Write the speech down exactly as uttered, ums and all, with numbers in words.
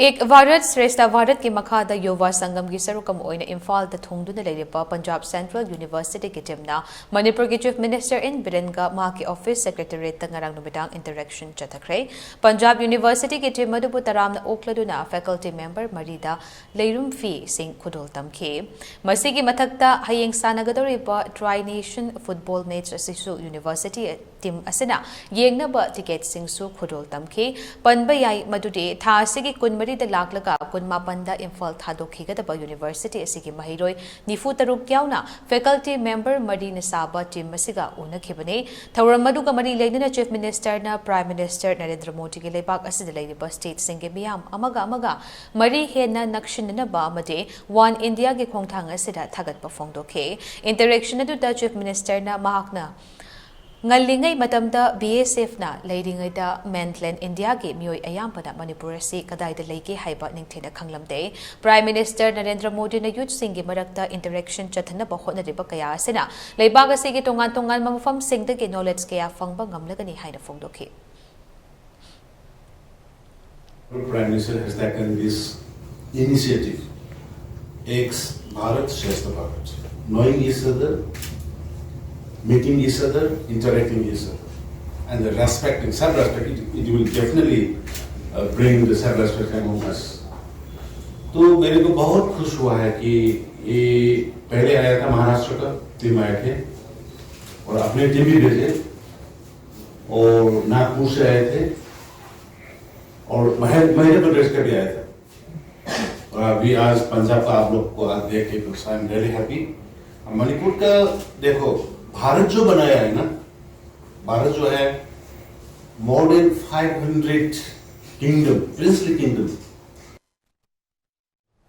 ꯑꯦꯛ ꯚꯥꯔꯠ ꯁ꯭ꯔꯦꯁꯊ ꯚꯥꯔꯠꯀꯤ ꯃꯈꯥꯗ ꯌꯨꯚꯥ ꯁꯪꯒꯝꯒꯤ ꯁꯔꯨꯛ ꯑꯃ ꯑꯣꯏꯅ ꯏꯝꯐꯥꯜꯗ ꯊꯨꯡꯗꯨꯅ ꯂꯩꯔꯤꯕ ꯄꯟꯖꯥꯕ ꯁꯦꯟꯇ꯭ꯔꯦꯜ ꯌꯨꯅꯤꯚꯔꯁꯤꯇꯤꯒꯤ ꯇꯤꯝꯅ ꯃꯅꯤꯄꯨꯔꯒꯤ ꯆꯤꯐ ꯃꯤꯅꯤꯁꯇꯔ ꯑꯦꯟ ꯕꯤꯔꯦꯟꯒ ꯃꯍꯥꯛꯀꯤ ꯑꯣꯐꯤꯁ ꯁꯦꯀ꯭ꯔꯦꯇꯔꯤꯌꯦꯠꯇ ꯉꯔꯥꯡ ꯅꯨꯃꯤꯗꯥꯡ ꯏꯟꯇꯔꯦꯛꯁꯟ ꯆꯠꯊꯈ꯭ꯔꯦ꯫ ꯄꯟꯖꯥꯕ ꯌꯨꯅꯤꯚꯔꯁꯤꯇꯤꯒꯤ ꯇꯤꯝ ꯑꯗꯨꯕꯨ ꯇꯔꯥꯝꯅ ꯑꯣꯛꯂꯗꯨꯅ ꯐꯦꯀꯜꯇꯤ ꯃꯦꯝꯕꯔ ꯃꯔꯤꯗ ꯂꯩꯔꯨꯝ ꯐꯤꯁꯤꯡ ꯈꯨꯗꯣꯜ ꯇꯝꯈꯤ꯫ ꯃꯁꯤꯒꯤ ꯃꯊꯛꯇ ꯍꯌꯦꯡ ꯁꯥꯟꯅꯒꯗꯧꯔꯤꯕ ꯇ꯭ꯔꯥꯏ ꯅꯦꯁꯟ ꯐꯨꯠꯕꯣꯜ ꯃꯦꯆ ꯑꯁꯤꯁꯨ ꯌꯨꯅꯤꯚꯔꯁꯤꯇꯤ ꯇꯤꯝ ꯑꯁꯤꯅ ꯌꯦꯡꯅꯕ ꯇꯤꯀꯦꯠꯁꯤꯡꯁꯨ ꯈꯨꯗꯣꯜ ꯇꯝꯈꯤ꯫ ꯄꯟꯕ ꯌꯥꯏ ꯃꯗꯨꯗꯤ ꯊꯥ ꯑꯁꯤꯒꯤ ꯀꯨꯟꯃꯔꯤꯗ ꯂꯥꯛꯂꯒ ꯀꯨꯟꯃꯥꯄꯟꯗ ꯏꯝꯐꯥꯜ ꯊꯥꯗꯣꯛꯈꯤꯒꯗꯕ ꯌꯨꯅꯤꯚꯔꯁꯤꯇꯤ ꯑꯁꯤꯒꯤ ꯃꯍꯩꯔꯣꯏ ꯅꯤꯐꯨ ꯇꯔꯨꯛ ꯌꯥꯎꯅ ꯐꯦꯀꯜꯇꯤ ꯃꯦꯝꯕꯔ ꯃꯔꯤꯅ ꯁꯥꯕ ꯇꯤꯝ ꯑꯁꯤꯒ ꯎꯅꯈꯤꯕꯅꯤ꯫ ꯊꯧꯔꯝ ꯑꯗꯨꯒ ꯃꯔꯤ ꯂꯩꯅꯅ ꯆꯤꯐ ꯃꯤꯅꯤꯁꯇꯔꯅ ꯄ꯭ꯔꯥꯏꯝ ꯃꯤꯅꯤꯁꯇꯔ ꯅꯔꯦꯟꯗ꯭ꯔ ꯃꯣꯗꯤꯒꯤ ꯂꯩꯕꯥꯛ ꯑꯁꯤꯗ ꯂꯩꯔꯤꯕ ꯁ꯭ꯇꯦꯠꯁꯤꯡꯒꯤ ꯃꯤꯌꯥꯝ ꯑꯃꯒ ꯑꯃꯒ ꯃꯔꯤ ꯍꯦꯟꯅ ꯅꯛꯁꯤꯟꯅꯅꯕ ꯑꯃꯗꯤ ꯋꯥꯟ ꯏꯟꯗꯤꯌꯥꯒꯤ ꯈꯣꯡꯊꯥꯡ ꯑꯁꯤꯗ ꯊꯥꯒꯠꯄ ꯐꯣꯡꯗꯣꯛꯈꯤ꯫ ꯏꯟꯇꯔꯦꯛꯁꯟ ꯑꯗꯨꯗ ꯆꯤꯐ ꯃꯤꯅꯤꯁꯇꯔꯅ ꯃꯍꯥꯛꯅ ꯉꯜꯂꯤꯉꯩ ꯃꯇꯝꯗ ꯕꯤ ꯑꯦꯁ ꯑꯦꯐꯅ ꯂꯩꯔꯤꯉꯩꯗ ꯃꯦꯟꯂꯦꯟ ꯏꯟꯗꯤꯌꯥꯒꯤ ꯃꯤꯑꯣꯏ ꯑꯌꯥꯝꯕꯅ ꯃꯅꯤꯄꯨꯔ ꯑꯁꯤ ꯀꯗꯥꯏꯗ ꯂꯩꯒꯦ ꯍꯥꯏꯕ ꯅꯤꯡꯊꯤꯅ ꯈꯪꯂꯝꯗꯦ꯫ ꯄ꯭ꯔꯥꯏꯝ ꯃꯤꯅꯤꯁꯇꯔ ꯅꯔꯦꯟꯗ꯭ꯔ ꯃꯣꯗꯤꯅ ꯌꯨꯠꯁꯤꯡꯒꯤ ꯃꯔꯛꯇ ꯏꯟꯇꯔꯦꯛꯁꯟ ꯆꯠꯊꯅꯕ ꯍꯣꯠꯅꯔꯤꯕ ꯀꯌꯥ ꯑꯁꯤꯅ ꯂꯩꯕꯥꯛ ꯑꯁꯤꯒꯤ ꯇꯣꯉꯥꯟ ꯇꯣꯉꯥꯟꯕ ꯃꯐꯝꯁꯤꯡꯗꯒꯤ ꯅꯣꯂꯦꯖ ꯀꯌꯥ ꯐꯪꯕ ꯉꯝꯂꯒꯅꯤ ꯍꯥꯏꯅ ꯐꯣꯡꯗꯣꯛꯈꯤ꯫ Prime Minister has taken this initiative, Ek Bharat Shreshtha Bharat, knowing each other, meeting each other, interacting each other, and the respect and self-respect, it, it will definitely uh, bring the self-respect among us. तो मेरे को बहुत खुश हुआ है कि ये पहले आया था महाराष्ट्र का टीम आए थे और अपने टीम भी भेजे और नागपुर से आए थे और मध्य प्रदेश का भी आया था। और अभी आज पंजाब का आप लोग को आज देख के I am really happy. Manipur का देखो, भारत जो बनाया है ना, भारत जो है, more than five hundred kingdom, princely kingdom,